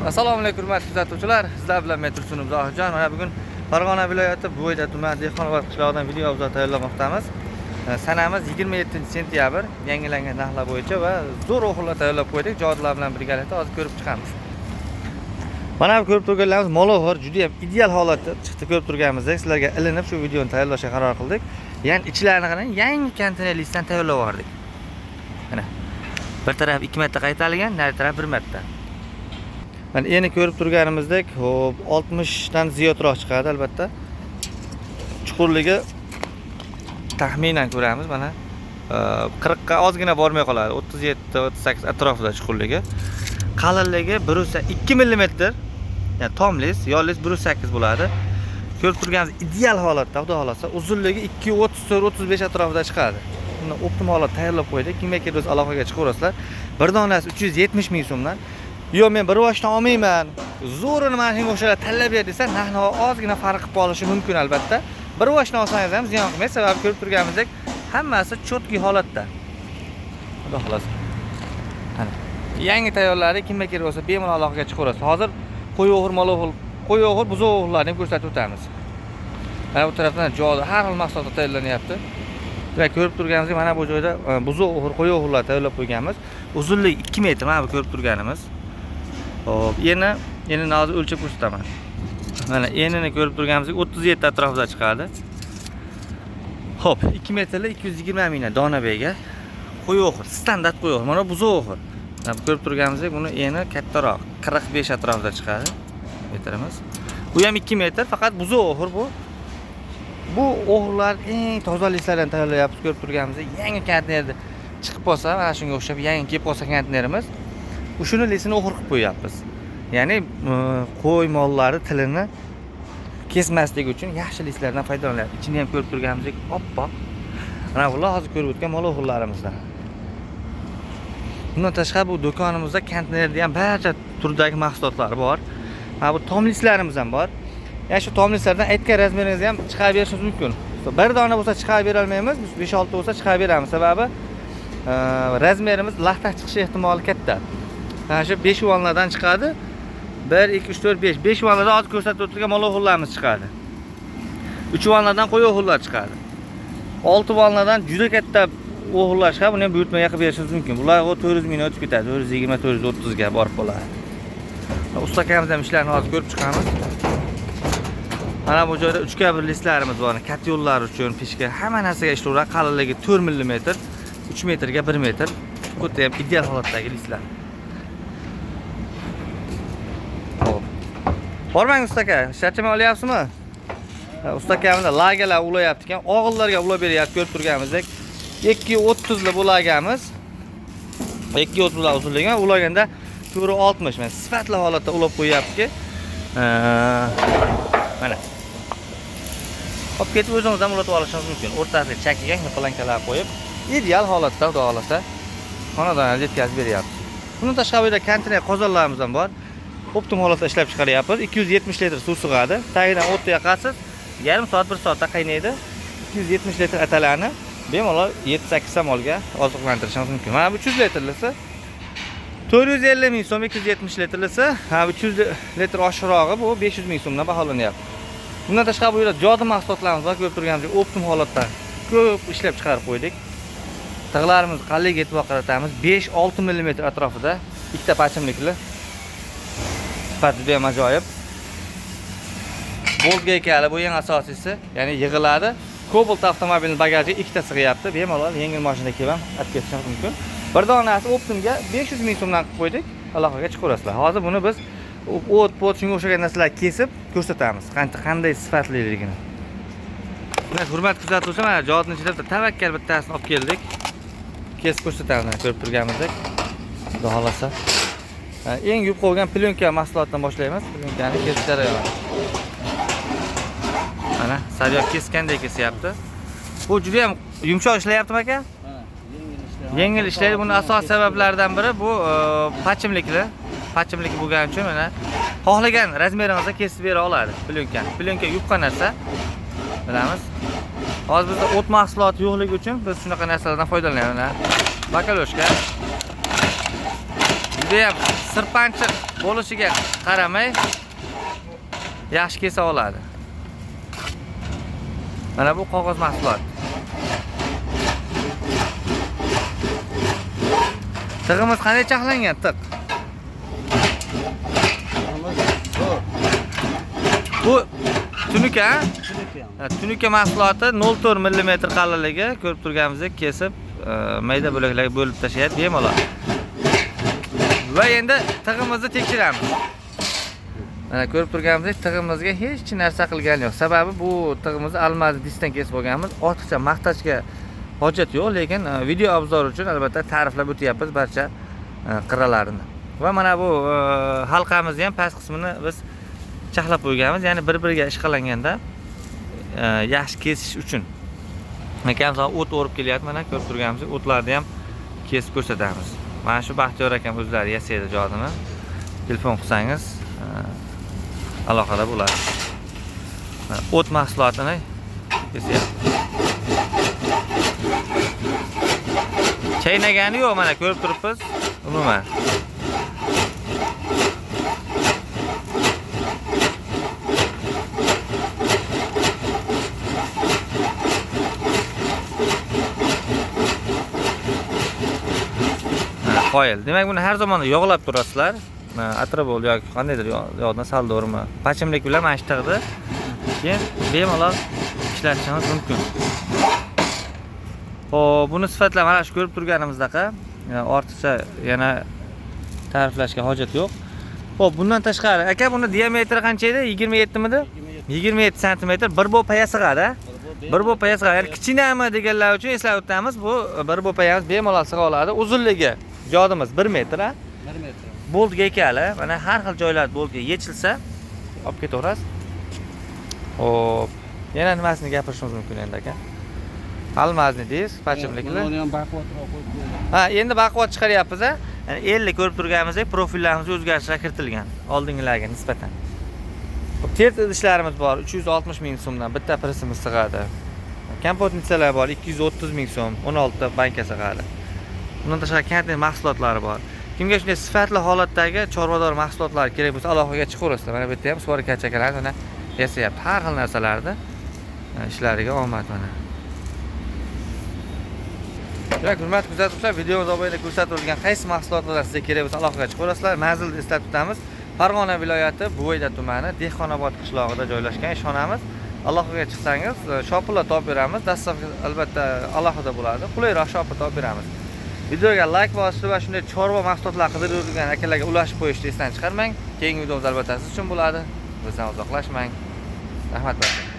Assalomu alaykum hurmatli kuzatuvchilar. Sizlar bilan men Tursunov Zohidjon. Mana bugun Farg'ona viloyati Buvayda tumani Dehqonobod qishlog'idan video obzor tayyorlamoqdamiz. Sanamiz 27 sentyabr. Yangilangan narxlar bo'yicha va zo'r o'g'illar tayyorlab qo'ydik. Jodlar bilan birgalikda hozir ko'rib chiqamiz. Mana bu ko'rib turganlarimiz moloxir juda ham ideal holatda chiqdi ko'rib turganimizdek. Sizlarga ilinib shu videoni tayyorlashga qaror qildik. Ya'ni ichlarini qarang, yangi konteyner listdan tayyorlab yubordik. Mana bir taraf 2 marta qaytarilgan, nari taraf 1 marta. Mana endi ko'rib turganimizdek, hop, 60 dan ziyodroq chiqadi albatta. Chuqurligi taxminan ko'ramiz mana 40 ga ozgina bormay qoladi. 37, 38 atrofida chuqurligi. Qalinligi 1.2 mm. Ya'ni tom lis, yon lis 1.8 bo'ladi. Ko'rib turganimiz ideal holatda, xudo xolasa, uzunligi 2.34, 35 atrofida chiqadi. Buni optimal holat tayyorlab qo'ydik. Kimga kerak bo'lsa aloqaga chiqaverasizlar. Bir donasi 370 ming so'mdan. Yo'q, men bir voshdan olmayman. Zo'rini mana shunga o'xshalar tanlab ber desa, narx ozgina farq qilib qolishi mumkin albatta. Bir voshdan olsangiz ham ziyon qilmaydi, sababi ko'rib turganimizdek hammasi чёткий holatda. Xudo xolasa. Mana yangi tayyorlari kimga kerak bo'lsa bemalol aloqaga chiqaverasiz. Hozir qo'y o'g'ir, mol o'g'ir, qo'y o'g'ir, buzov o'g'irlarni ham ko'rsatib o'tamiz. Mana bu tarafdan jodi har xil mahsulotlar tayyorlanyapti. Demak, ko'rib turganimizdek mana bu joyda buzov o'g'ir, qo'y o'g'irlar tayyorlab qo'yganmiz. Uzunligi 2 metr mana bu ko'rib turganimiz. Hop, enini hozir o'lchab ko'rsataman. Mana enini ko'rib turganimizdek 37 atrofida chiqadi. Hop, 2 metrli 220 mingdan donabega qo'y o'g'ir, standart qo'y o'g'ir. Mana buzov o'g'ir. Mana bu ko'rib turganimizdek buni eni kattaroq, 45 atrofida chiqadi metrimiz. Bu ham 2 metr, faqat buzov o'g'ir bu. Bu o'g'irlar eng toza lislardan tayyorlayapmiz ko'rib turganimizdek yangi konteynerda chiqib qolsa, mana shunga o'xshab yangi kelib qolsa konteynerimiz, shuni lisini o'g'ir qilib qo'yapmiz. Ya'ni qo'y mollari tilini kesmaslik uchun yaxshi lislardan foydalanyapmiz. Ichini ham ko'rib turganimizdek oppoq. Mana bular hozir ko'rib o'tgan mol o'g'irlarimizdan. Bundan tashqari bu do'konimizda konteynerda ham barcha turdagi mahsulotlar bor. Mana bu tom lislarimiz ham bor. Ya'ni shu tom lislardan aytgan razmeringizni ham chiqarib berishingiz mumkin. Bir dona bo'lsa chiqarib bera olmaymiz, biz 5-6 bo'lsa chiqarib beramiz. Sababi razmerimiz laxta chiqishi ehtimoli katta. Mana shu 5 vonlardan chiqadi. 1 2 3 4 5. 5 vonlardan hozir ko'rsatib o'tilgan mol o'g'illarimiz chiqadi. 3 vonlardan qo'y o'g'illar chiqadi. 6 vonlardan juda katta o'g'illar chiqadi. Buni ham buyurtmaga qilib berishingiz mumkin. Bular 400 mingdan o'tib ketadi. 420, 430 ga borib qoladi. Usta akamiz ham ishlarini hozir ko'rib chiqamiz. Mana bu joyda 3 ga 1 listlarimiz bor. Katyollar uchun, pechka, hamma narsaga ishlayveradi. Qalinligi 4 mm, 3 metrga 1 metr. Bu yerda ham ideal holatdagi listlar. Hop. Bormang usta aka, charchamay olyapsizmi? Usta akamiz lagalar ulayapti ekan, og'illarga ulab beryapti ko'rib turganimizdek. 2.30 li bu lagamiz. 2.30 lar uzunligi, ulaganda 4.60 mana sifatli holatda ulab qo'yyaptiki. Mana. Hop ketib o'zingiz ham ulatib olishingiz mumkin. O'rtasiga chakiga plankalar qo'yib, ideal holatda xudo xolasa xonadonga yetkazib beryapti. Bundan tashqari bu yerda konteyner qozonlarimiz ham bor. Optim holatda ishlab chiqaryapmiz. 270 litr suv sig'adi. Tagidan o'tni yoqasiz, yarim soat, 1 soatda qaynaydi. 270 litr atalarni bemalol 7-8 ta molga oziqlantirishingiz mumkin. Mana bu 300 litrlisi 450 ming so'm, 270 litrlisi, ha bu 300 litr oshiqrog'i bu 500 ming so'mdan baholanyapti. Bundan tashqari bu yerda jodi mahsulotlarimiz bor, ko'rib turganingizdek optim holatda ko'p ishlab chiqarib qo'ydik. Tig'larimiz qalinligiga e'tibor qaratamiz. 5-6 mm atrofida ikkita pachimlikli. Sifati juda ham ajoyib. Bolt gaykali bu eng asosiysi, ya'ni yig'iladi. Cobalt avtomobilning bagajiga ikkita sig'yapti. Bemalol yengil mashinada kelib ham olib ketishingiz mumkin. Bir donasi optimga 500 ming so'mdan qilib qo'ydik. Aloqaga chiqaverasizlar. Hozir buni biz o't, pot shunga o'xshagan narsalar kesib ko'rsatamiz. Qanday sifatliligini. Mana hurmatli kuzatuvchi, mana jodni ichida bitta tavakkal bittasini olib keldik. Kesib ko'rsatamiz, mana ko'rib turganimizdek. Xudo xolasa. Eng yupqa bo'lgan plyonka mahsulotdan boshlaymiz. Plyonkani kesish jarayoni. Mana Sariyop keskandek kesyapti. Bu juda ham yumshoq ishlayaptimi aka? Yengil ishlaydi. Buni asosiy sabablaridan biri bu pachimlikli. Pachimlik bo'lgani uchun mana xohlagan razmeringizda kesib bera oladi plyonkani. Plyonka yupqa narsa. Bilamiz. Hozir bizda o't mahsuloti yo'qligi uchun biz shunaqa narsalardan foydalanyapmiz. Mana bakaloshka. Juda Judayam sirpanchiq bo'lishiga qaramay yaxshi kesa oladi. Mana bu qog'oz mahsulot. Tig'imiz qanday chaqlangan tig'? Bu tunuka. Tunuka mahsuloti 0.4 mm qalinligi, ko'rib turganimizdek kesib, mayda bo'laklarga bo'lib tashlayapti bemalol. Va endi tig'imizni tekshiramiz. Mana ko'rib turganimizdek tig'imizga hech narsa qilgani yo'q. Sababi bu tig'imizni almazni diskdan kesib olganmiz. Ortiqcha maqtashga hojat yo'q, lekin video obzor uchun albatta ta'riflab o'tyapmiz barcha qirralarini. Va mana bu halqamizni ham past qismini biz chaqlab qo'yganmiz, ya'ni bir-biriga ishqalanganda yaxshi kesish uchun. Akam o't o'rib kelyapti, mana ko'rib turganimizdek o'tlarni ham kesib ko'rsatamiz. Mana shu Baxtiyor akam o'zlari yasaydi jodini. Telefon qilsangiz aloqada bo'ladi. O't mahsulotini kesyapti. Chaynagani yo'q, mana ko'rib turibmiz umuman. Qoyil. Demak, buni har zamonda yog'lab turasizlar. Atrabol yoki qandaydir yog'dan saldormi, pachimlik bilan mana shu tig'ni keyin bemalol ishlatishingiz mumkin. Xo'p, buni sifatlari mana shu ko'rib turganimizdaqa, ortiqcha yana ta'riflashga hojat yo'q. Xo'p, bundan tashqari, aka, buni diametri qancha edi? 27 midi? 27 santimetr. Bir bo'paya sig'adi. Bir bo'paya sig'adi. Ya'ni kichkinami deganlar uchun eslab o'tamiz, bu bir bo'payamiz bemalol sig'a oladi. Uzunligi jodimiz 1 metr, ha? 1 metr. Boltga ekali, mana har xil joylar boltga yechilsa olib ketaverasiz. Xo'p, yana nimasini gapirishimiz mumkin endi aka? Almazni deysiz, pachimliklar. Buni ham baquvvatroq qo'yib qo'ydik. Ha, endi baquvvat chiqaryapmiz, ha? Ya'ni 50 ko'rib turganimizdek profillarimiz o'zgarishlar kiritilgan oldingilarga nisbatan. Xo'p, ter idishlarimiz bor, 360 ming so'mdan bitta pressimiz sig'adi. Kompotnitsalar bor, 230 ming so'm, 16 ta banka sig'adi. Bundan tashqari kontener mahsulotlari bor. Kimga shunday sifatli holatdagi chorvador mahsulotlari kerak bo'lsa, aloqaga chiqaverasizlar. Mana bu yerda ham svarkachi akalar mana yasayapti har xil narsalarni. Ishlariga omad mana. Demak, hurmatli kuzatuvchilar, videomiz obayda ko'rsatilgan qaysi mahsulotlar sizga kerak bo'lsa, aloqaga chiqaverasizlar. Manzilni eslab tutamiz. Farg'ona viloyati, Buvayda tumani, Dehqonobod qishlog'ida joylashgan ishxonamiz. Aloqaga chiqsangiz, shopirlar topib beramiz. Dastlabki albatta alohida bo'ladi. Qulayroq shopir topib beramiz. Videoga like bosishni va shunday chorva mahsulotlari qidirib yurgan akalarga ulashib qo'yishni esdan chiqarmang. Keyingi videomiz albatta siz uchun bo'ladi. Bizdan uzoqlashmang. Rahmat barchaga.